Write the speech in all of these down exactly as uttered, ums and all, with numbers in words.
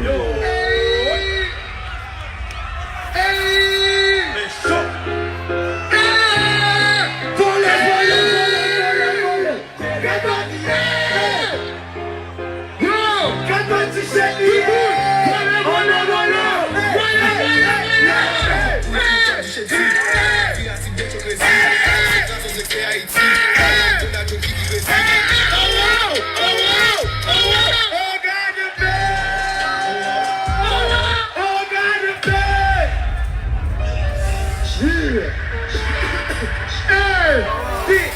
Yo. Hey! Hey! Vole, vole, vole, vole, vole! Gade, hey! Yo! Gade ti cheni! Vole, vole, vole! Vole, vole, vole! Hey! Hey!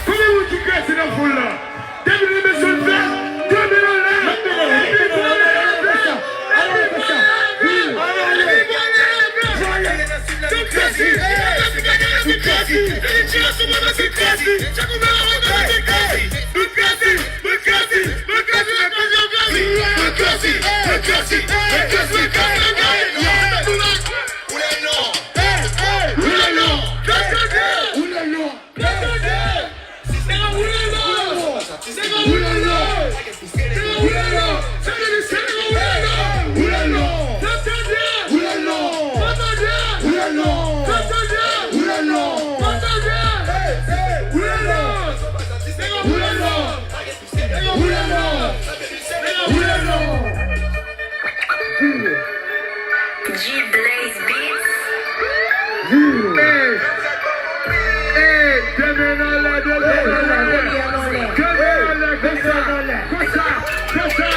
Konbyen moun ki krese nan foul la? Depi nou bezwen fè, kenbe nan lè. G Blaze Beats. Hey, hey, kenbe nan lè, kenbe nan lè. Kenbe nan lè, konsa, konsa, konsa.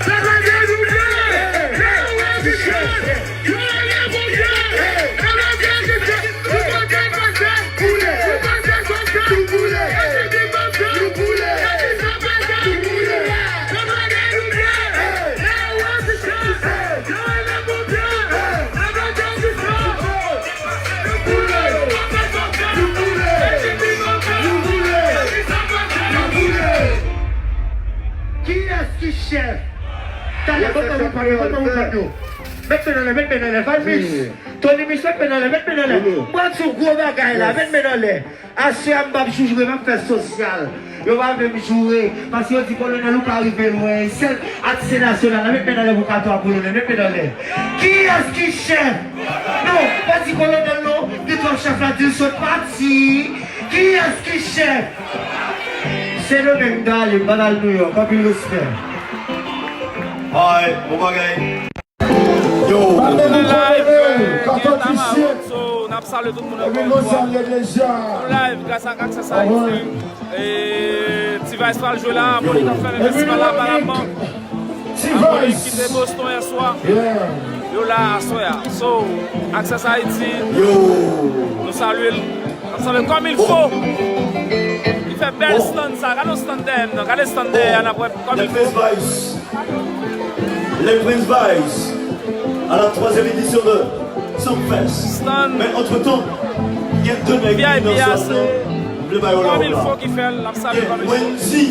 Sa va gen nou byen. Hey, hey, hey. Kiyès ki chèf? Talè, ban m, ban m, ban m, ban m, ban m. Met men nan lè, met men nan lè, Van Mix. Tony Mix, met men nan lè, met men nan lè. M pral di w gwo bagay la, met men nan lè. Aswè a m p ap joure, m ap fè sosyal. Yo pa vle m joure, paske yo di Kolonèl ou pa rive lwen. Sèl atis nasyonal la, met men nan lè pou Kato a Kolonèl, met men nan lè. Kiyès ki chèf? Non, pa di Kolonèl non, gen twòp chèf la, di l sot pati. Kiyès ki chèf? Sendomeng, m t ale, m pa t al Nouyòk, anpil respè. Ay, bon bagay. Yo. N ap salye tout moun ankò yon fwa. Nou live gras ak Access Haïti. E T-Vice pral jwe la, Monik ap fèmen festival la aparaman. Monik ki te Boston yè swa. Yo la aswè a. So, Access Haïti, nou salye l. N ap salye l kòm il fo. Li fè bèl stand sa. Gade yon stand dèyè m nan. Gade stand dèyè a, n ap wè kòm il fo. Les Prince Vice à la troisième édition de Sumfest. Stand. Men antretan, gen de nèg ki nan zòn nan, m vle ba yo love la. Gen Wendy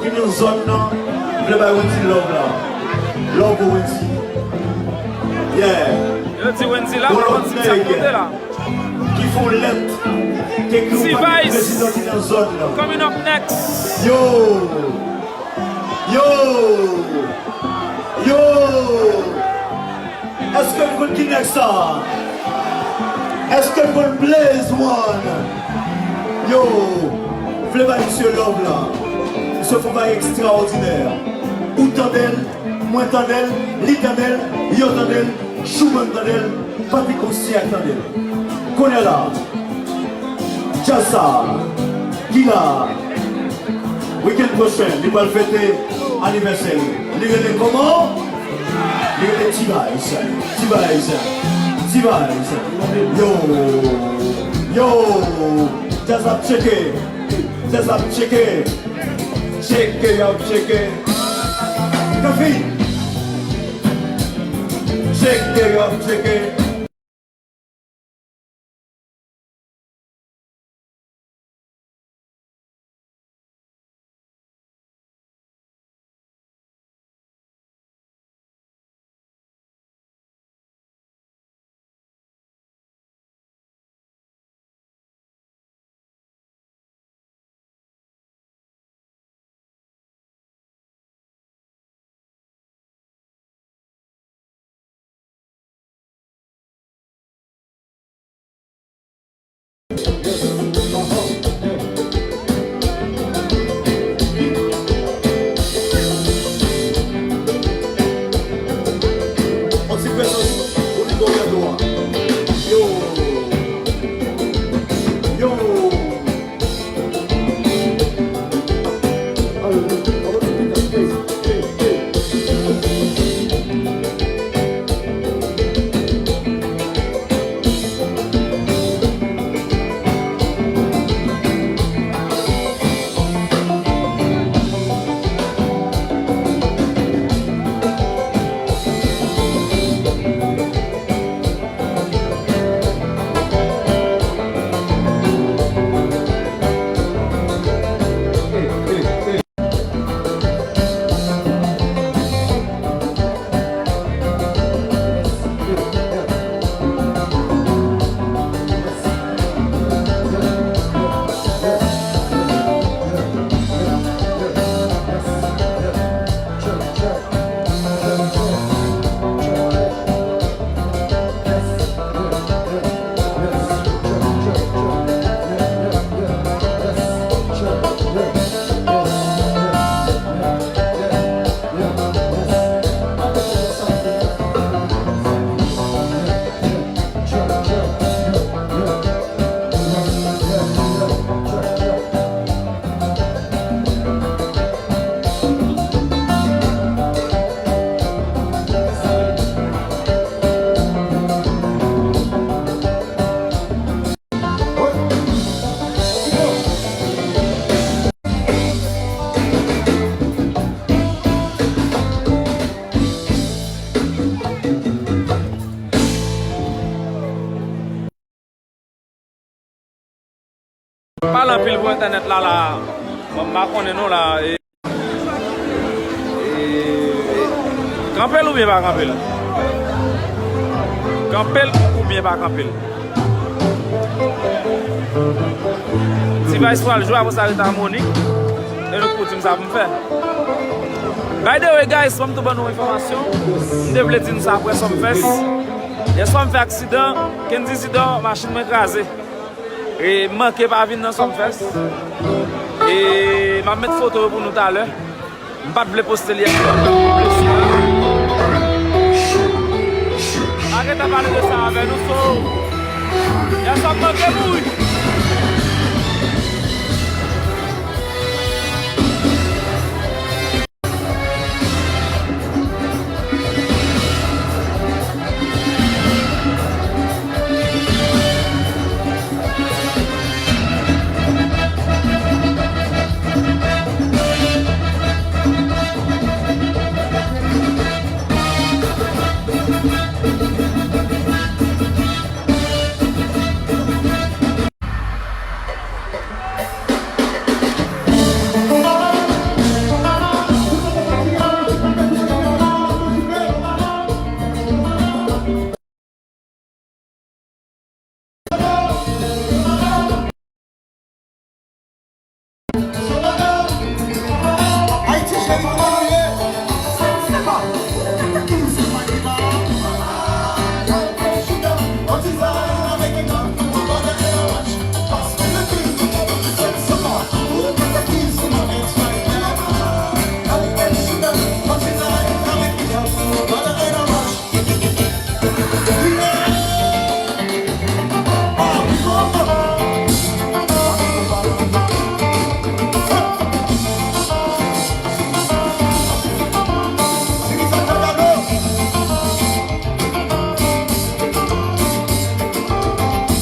ki nan zòn nan, m vle ba Wendy love la. Love pou Wendy. Yeah. Yo di Wendy la, pa konn si sa k monte la. Ki fè yon lèt, ki ekri yon pakèt prezidan ki nan zòn nan. Coming up next. Yo! Yo! Yo! Èske n konn ki nèg sa? Èske n konn Blaze One? Yo! Vle bay misye love la. Misye fè yon bagay ekstraòdinè. Ou tande l, mwen tande l, li tande l, yo tande l, Showman tande l, Patrick Conciac tande l. Kounye a la, djaz sa ki la, wikenn pwochen, li pral fete anivèsè li. Li rele kòman? Li rele T-Vice. T-Vice. T-Vice. Yo. Yo. Djaz ap tcheke. Djaz ap tcheke. Tcheke, y ap tcheke. Kafi. Tcheke, y ap tcheke. Pale anpil pou entènèt la, la. Bon, m pa konnen non la. E, e, kanpe l oubyen pa kanpe l? Kanpe l oubyen pa kanpe l? T-Vice pral jwe, apre sa rete a Monique. E nou pou di m sa pou m fè. By the way, guys, fò m tou ban nou enfòmasyon. M te vle di nou sa apre Sumfest. Yè swa m fè aksidan, Kendy Zidor, machin mwen kraze. E m manke pa vin nan Sumfest. E m ap met foto yo pou nou talè. M pa t vle poste l yè swa. Pa gentan pale de sa avè nou, so. Yè swa m manke mouri.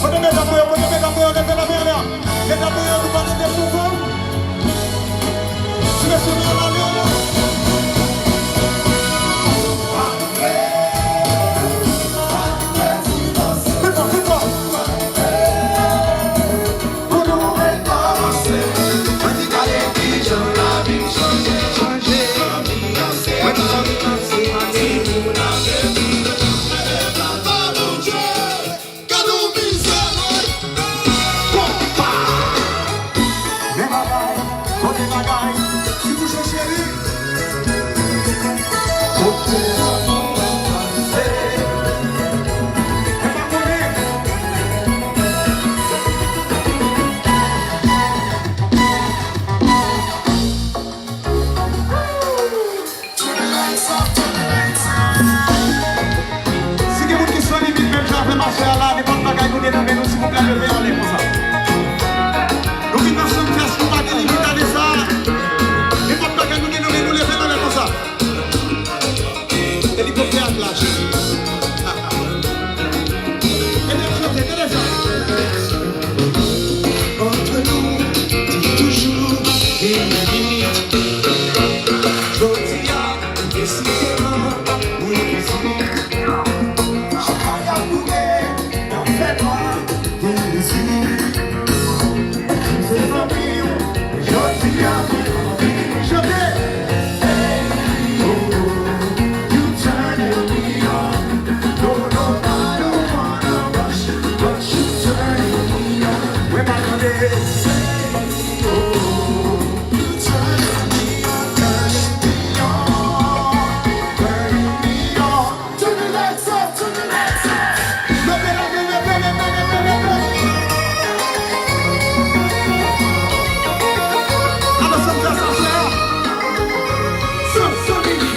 Kote medam mwen yo? Kote medam mwen yo? Leve la men anlè. Medam mwen yo, nou pa tande pou kò. Ti mesye, men yo ale, ale. Pi fò, pi fò. Gade yon mizè, wi. Konpa. Men bagay, kote bagay, ti bouche cheri. Kote lanmou an pase. Mwen pa konnen. Si gen moun ki san limit menm jan avè m aswè a la, nenpòt bagay nou gen nan men nou, silvouplè, leve anlè konsa. Nou vin nan Sumfest, nou pa gen limit, gade sa. Nenpòt bagay nou gen nan men nou, leve l anlè konsa. Elikoptè a klache. Ede m chante, tande sa. Antre nou, di toujou, gen limit. Jodi a, deside nan mwen vizit. Chak fwa y ap boule, y ap fè nwa, gen plezi. Se fanmi w, jodi a, mwen anvi chante. Hey, oh, oh, you turning me on. No, nobody wanna rush, but you turning me on. Mwen pa tande. Hey, oh, oh, you turning me on, turning me on, turning me on. Turn the lights up, turn the lights up. Leve la men, leve, leve, leve, leve. Alò, sa m fè sa, frè. Sa, sa, vini.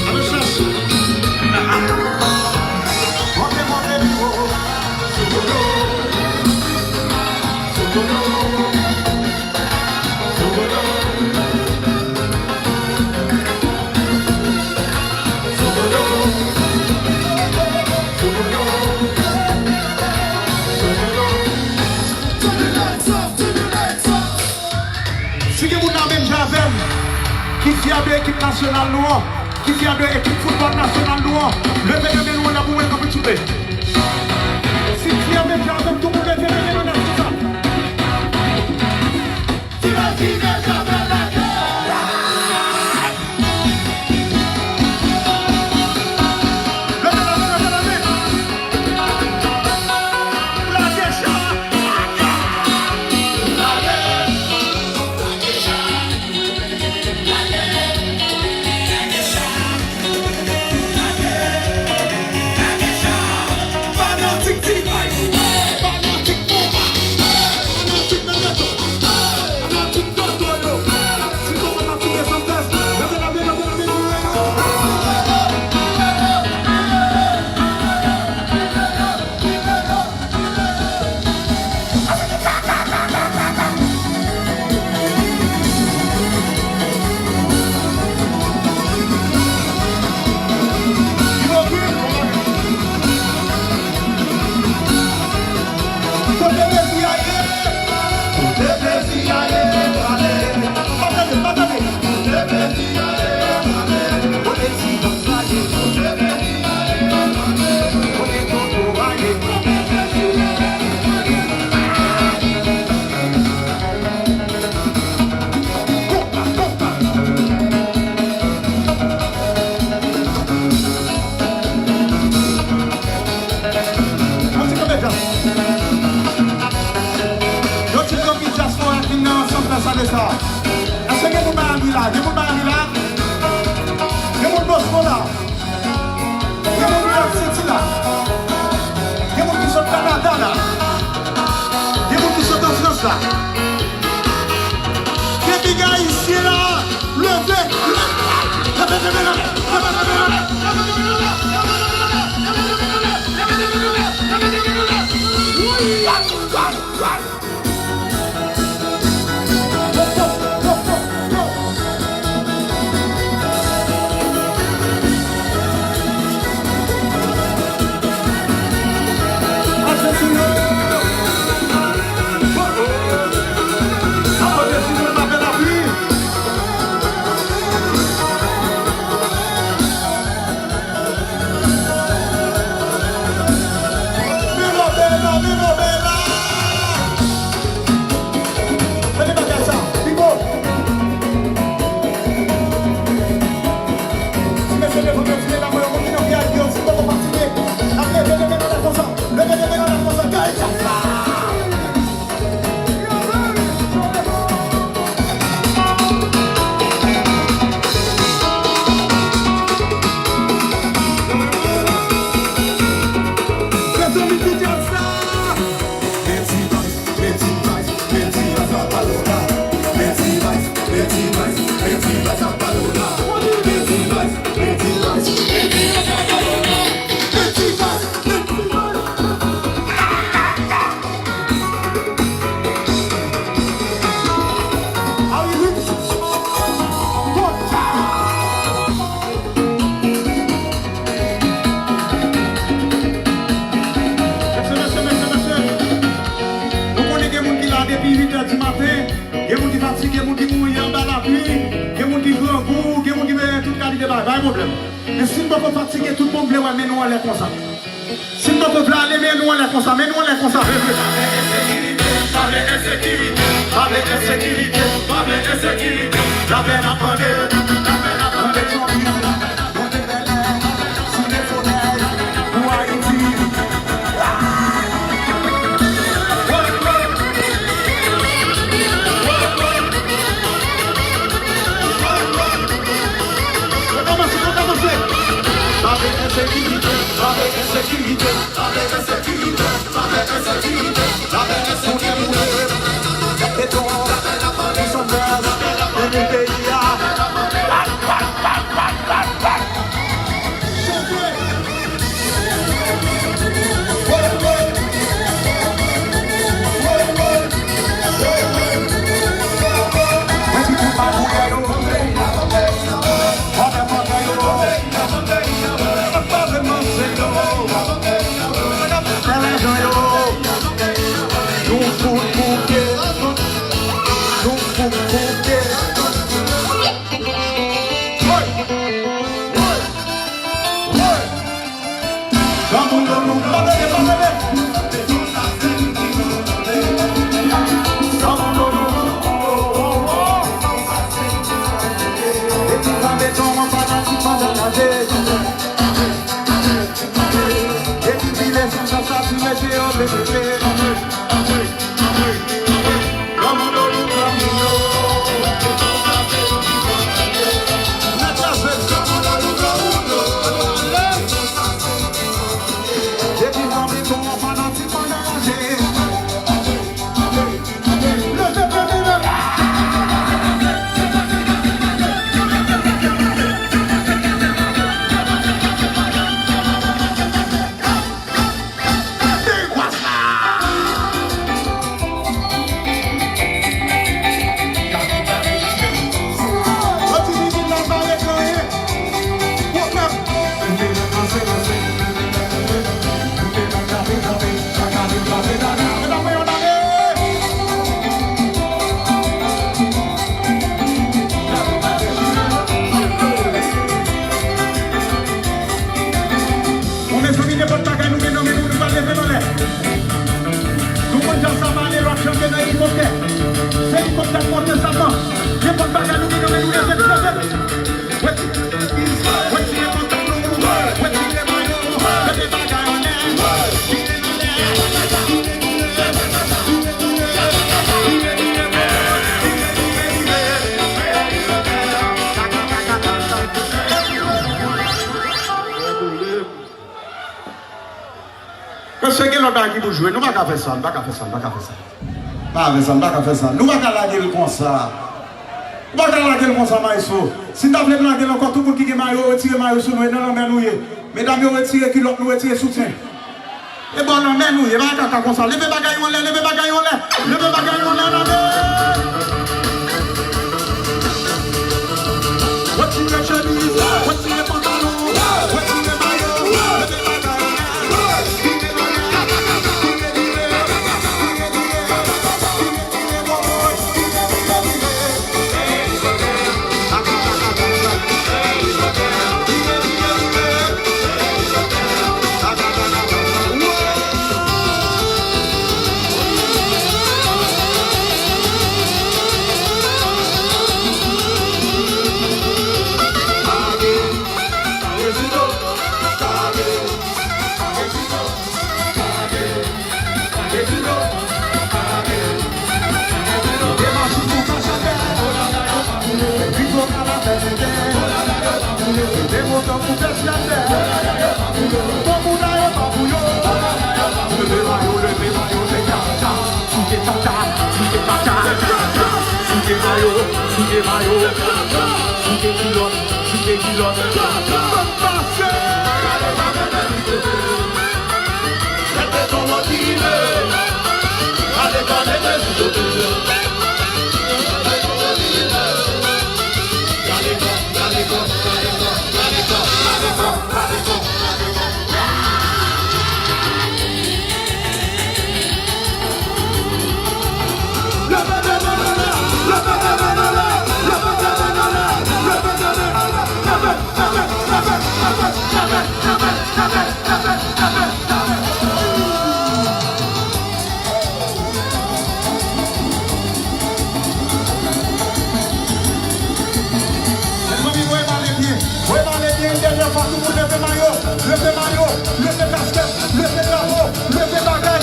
Alò, chache. Monte, monte, pi wo. Sou kote. Sou kote. Si gen moun la menm jan avè m, ki fyè de ekip nasyonal nou an, ki fyè de ekip foutbòl nasyonal nou an, leve de men nou anlè. Sa. Gen big Ayisyen la, leve. Mete bagay sa, Pipo. Ti mesye devan yo, ti medam yo, moun ki nan V I P yo, si poko patisipe, n ap leve de men nou lè konsa. Leve de men nou lè konsa. Gade sa. Mezanmi, ki djaz sa? Mesye, mesye, mesye, mesye. Nou konnen gen moun ki la depi uit è di maten, gen moun ki fatige, moun ki mouri anba lapli, gen moun ki grangou, gen moun ki bezwen tout kalite bagay, pa gen pwoblèm. Men si n poko fatige, tout bon m vle wè men nou anlè konsa. Si n poko vle ale, men nou anlè konsa, men nou anlè konsa. Bon, mezanmi, nenpòt bagay nou gen nan men nou, nou pral leve l anlè. Nou konn jan sa pale, lòt chante nan elikoptè. Se elikoptè k monte Satan. Nenpòt bagay nou gen nan men nou, leve l, leve l. Wè ti, wè ti, wè ti, Mesye, gen lòt bagay ki pou jwe. Nou pa ka fè sa, nou pa ka fè sa, nou pa ka fè sa. Pa vle sa, n pa ka fè sa. Nou pa ka lage l konsa. Nou pa ka lage l konsa, maestro. Si n ta vle n lage l ankò, tout moun ki gen mayo, retire mayo sou nou, e nan lanmè nou ye. Medam yo, retire kilòt nou, retire soutyen. E bò lanmè nou ye, pa kaka konsa. Leve bagay yo anlè, leve bagay yo anlè, leve bagay yo anlè, anlè. Retire chemiz, retire pantalon, retire mayo, leve bagay anlè. Mezanmi, voye bale byen. Voye bale byen, yon dènyè fwa, tout moun leve mayo. Leve mayo. Leve kaskèt. Leve drapo. Leve bagay.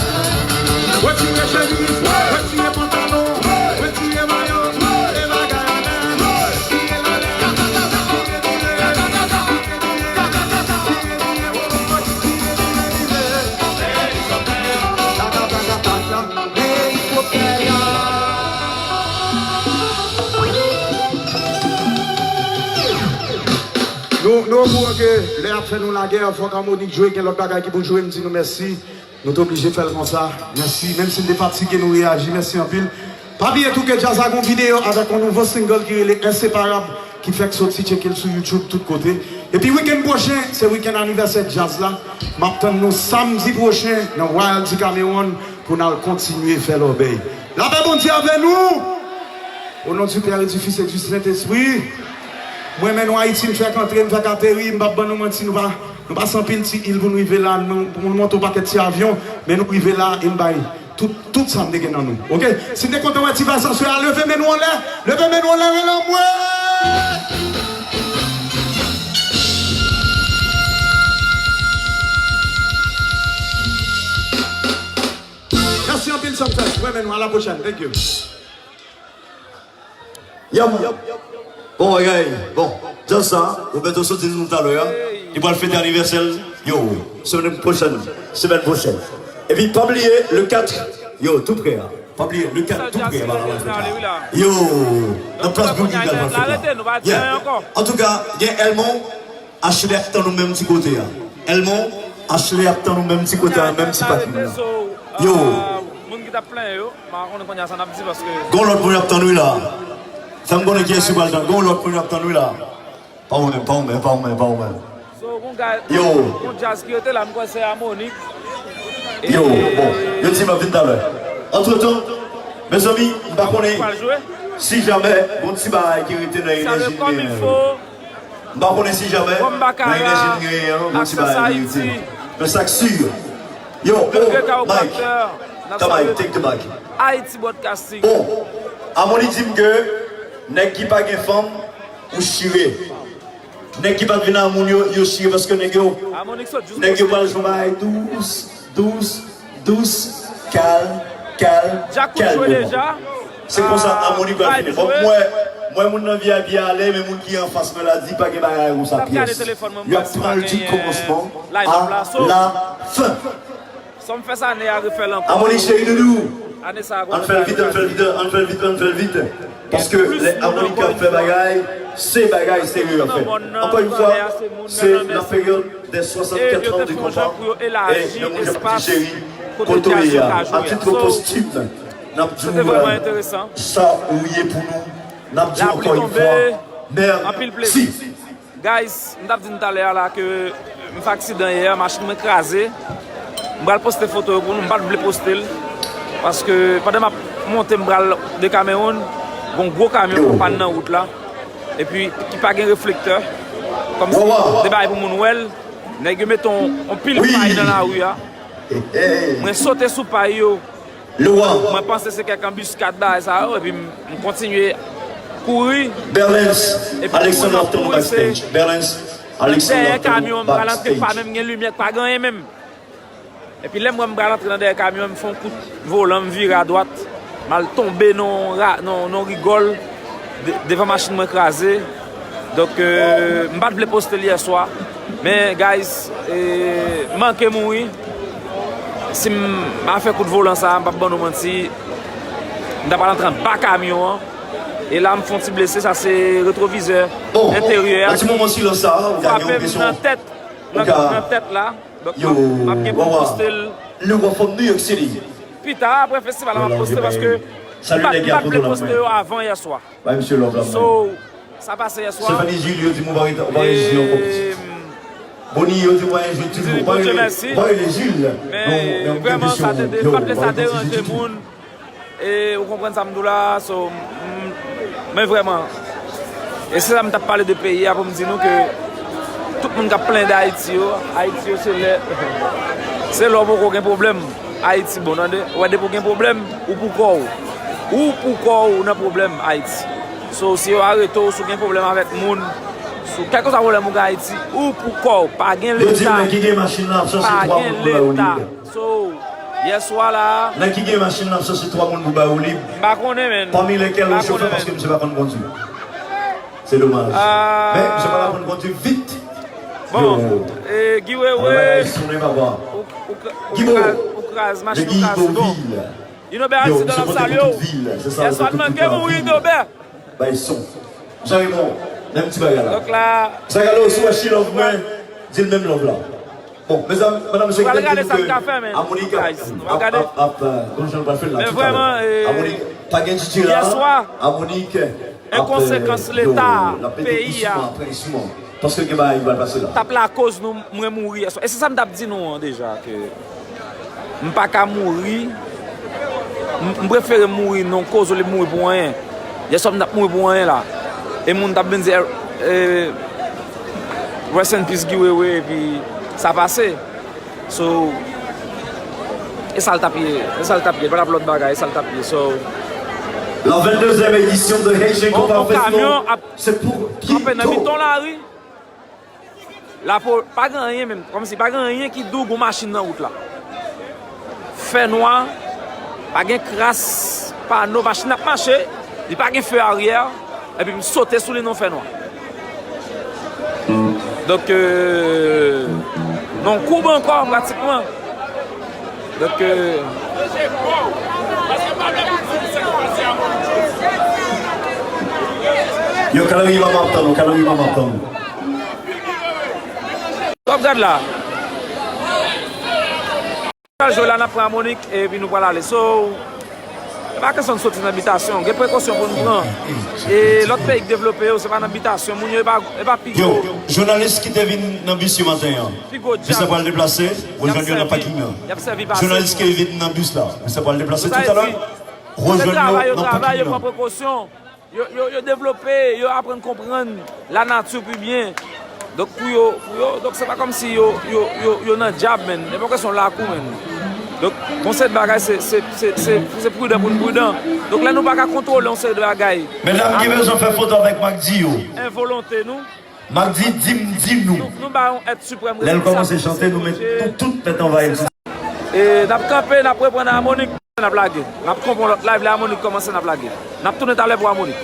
Retire chemiz. Retire pantalon. Retire mayo. Leve bagay. Nou, nou okouran ke lè y ap fè nou lagè, fòk Harmonik jwe, gen lòt bagay ki pou jwe, m di nou mèsi. Nou te oblije fè l konsa. Mèsi. Menm si n te fatige, nou reyaji. Mèsi anpil. Pa bliye tou ke djaz la gon videyo avèk yon nouvo single ki rele Enseparab, ki fèk soti, tcheke l sou YouTube, tout kote. Epi wikenn pwochen, se wikenn anivèsè djaz la. M ap tann nou samdi pwochen nan Royal du Cameroun pou n al kontinye fè lòbèy. Lapè Bondye avè nou! Au nom du Père et du Fils et du Saint-Esprit. Mwen, men nou Ayiti, m fèk antre, m fèk ateri, m p ap ban nou manti, nou pa, nou pase anpil ti il pou n rive la, nou, pou n monte yon pakèt ti avyon, men nou rive la, e n bay tout, tout sa n te gen nan nou. Oke? Si n te kontan wè ti vals aswè a, leve men nou anlè, leve men nou anlè, rele anmwe! Mèsi anpil, Sumfest. Mwen, men nou, à la prochaine. Thank you. Yo, bon bagay. Bon, djaz sa, Roberto sot di nou talè a, li pral fete anivèsè l, yo, semèn pwochèn, semèn pwochèn. Epi pa bliye, le kat, yo, tou prè a. Pa bliye, le kat, tou prè a, pral fete la. Yo, nan plas Bourbon, pral fete la. Yeah. Antouka, gen Elmon, Ashley ap tann ou menm ti kote a. Elmon, Ashley ap tann ou menm ti kote a, menm ti pakin nan. Yo. Moun ki t ap plenyen yo, m pa konnen kounye a sa n ap di paske. Gon lòt moun ap tann wi la. Fè m konnen kiyès ki pral tann. Gon lòt moun ap tann wi la. Pa ou menm, pa ou menm, pa ou menm, pa ou menm. So, gon gay, yo. Gon djaz ki rete la, m kwè se Harmonik. Yo, bon, yo di m ap vin talè. Antretan, mezanmi, m pa konnen si jamè gon ti bagay ki rete nan enèji m genyen yo. M pa konnen si jamè nan enèji m genyen an, gon ti bagay ki rete. Men sa k si, yo, oh, Mike, come Mike, take the mic. Bon, Harmonik di m ke nèg ki pa gen fanm, ou chire. Nèg ki pa t vin a moun yo, yo chire paske nèg yo, nèg yo pral jwe yon bagay dous, dous, dous, kalm, kalm, kalm. Se konsa Harmonik pral fini. Bon, mwen, mwen moun nan V I P ale, men moun ki anfas mwen la di pa gen bagay konsa pyès. Y ap pran l di kòmansman a la fen. Sa m fè sa, Nea refè l ankò. Harmonik cheri doudou. Ann fè l vit, ann fè l vit, ann fè l vit, ann fè l vit. Paske lè Amonik ap fè bagay, se bagay serye y ap fè. Encore une fois, c'est la période des soixante-quatre ans de combat. E nan moun jan Ti Cheri, kote w ye a, a titre posthume, n ap di w sa ou ye pou nou. N ap di w encore une fois, merci. Guys, m t ap di n talè a la ke m fè aksidan yè, machin mwen kraze. M pral poste foto yo pou nou, m pa t vle poste l. Paske pandan m ap monte, m pral de Cameroun, gon gwo kamyon ki pann nan wout la. Epi ki pa gen reflektè. Kòmsi de bagay pou moun wè l. Nèg yo mete yon, yon pil pay nan lari a. Mwen sote sou pay yo. Mwen panse se kèk anbiskad bagay sa yo, epi m, m kontinye kouri. Epi Alexandre ap tann nou backstage. Berlens, Alexandre ap tann nou backstage. Dèyè kamyon, m pral antre, pa menm gen limyè, pa gen anyen menm. Epi lè m wè m pral antre nan dèyè kamyon, m fè yon kout volan, m vire adwat, m al tonbe nan yon ra-, nan, nan yon rigòl, de-, devan machin mwen kraze. Donk, euh, m pa t vle poste l yè swa. Men, guys, eh, m manke mouri. Si m pa fè kout volan sa, m p ap ban nou manti. M ta pral antre anba kamyon an. E la, m fè yon ti blese, sa se retwovizè enteryè a ki frape m nan tèt, nan, nan tèt la. Donk, m ap, m ap gen pou m poste l pita, apre festival la, m ap poste paske m pa t, m pa t vle poste yo avan yè swa. So, sa pase yè swa. Stephanie Jules, yo di m ou pa rejwi ankò plis. Bonnie, yo di m ou pa rejwi toujou. Ou pa rele, ou pa rele Jules. Men vrèman, sa te, m pa t vle sa deranje moun. E ou konprann sa m di w la, so, m, men vrèman, e se sa m t ap pale de peyi a pou m di nou ke tout moun k ap plenn de Ayiti yo, Ayiti yo se lè, se lè w poko gen pwoblèm. Ayiti bon, tande. Ou wè depi w gen pwoblèm, ou pou kò w. Ou pou kò w nan pwoblèm, Ayiti. So, si yo arete w, si w gen pwoblèm avèk moun, si w, kèlkeswa pwoblèm ou gen Ayiti, ou pou kò w. Pa gen leta. Pa gen leta. So, yè swa la. Nèg ki gen machin nan, se twa moun pou ba yo lib. M pa konnen, men. Pami lèkèl yon chofè, paske misye pa konn kondwi. Se domaj. Men, misye pa konn kondwi vit. Bon, e, Guy Wewe, ou, ou, ou kraz, ou kraz machin, ou kraz. Bon. Inober Aksidan, n ap salye w. Yè swa, n manke mouri, Inober. Bay son. Jean Raymond, menm ti bagay la. Donk la, Zagalo, si w wè She Love mwen, di l menm love la. Bon, mezanmi, madanm, mesye, ki te di nou ke Amonik ap, ap, ap, ap, euh, gon jan l pral fè l la toutalè. Amonik pa gen D J la. Amonik ap, euh, yo, l ap pete douseman apre enstriman. Paske gen bagay ki pral pase la. T ap lakoz nou, mwen mouri yè swa. E se sa m t ap di nou an deja, ke m pa ka mouri. M, m prefere mouri nan koz olye m mouri pou anyen. Yè swa m t ap mouri pou anyen la. E moun t ap vin di, eh, rest in peace Guy Wewe, epi sa pase. So, e sa l t ap ye, e sa l t ap ye, pa t ap lòt bagay, e sa l t ap ye. So, la vingt-deuxième édition de Haitian Combat Festival. Se pou kanpe nan mitan lari. Lapo, pa gen anyen menm, kòmsi pa gen anyen ki di w gon machin nan wout la. Fè nwa, pa gen kras, pano, machin ap mache, li pa gen fe aryè, epi m sote sou li nan fè nwa. Donk, euh, nan koub ankò, pratikman. Donk, euh, yo, Kalori Mama ap tann ou, Kalori Mama ap tann ou. W ap gad la. Pral jwe la, n ap pran Amonik, epi nou pral ale. So, e pa kesyon n soti nan bitasyon, gen prekosyon pou n pran. E lòt peyi k devlope yo, se pa nan bitasyon, moun yo e pa, e pa pi gwo. Yo, jounalis ki te vin nan bis yo maten an, misye pral deplase, rejwenn yo nan paking nan. Jounalis ki vin nan bis la, misye pral deplase toutalè, rejwenn yo nan paking nan. Yo, yo, yo devlope, yo aprann konprann lanati pi byen. Donk, pou yo, pou yo, donk, se pa kòmsi yo, yo, yo, yo nan dyab, menn. E pa kesyon lakou, menn. Donk, gon seri de bagay, se, se, se, se, se pridan pou n pridan. Donk, lè nou pa ka kontwole yon seri de bagay. Medam ki bezwen fè foto avèk Mack Di yo. Envolonte nou. Mack Di, di m, di nou. Nou, nou ba yon èt siprèm respektye. Lè l kòmanse chante, nou met nou tout tèt anvayi l. E n ap kanpe, n ap reprann Amonik, n ap lage. N ap konpon lòt live, lè Amonik kòmanse, n ap lage. N ap tounen talè pou Amonik.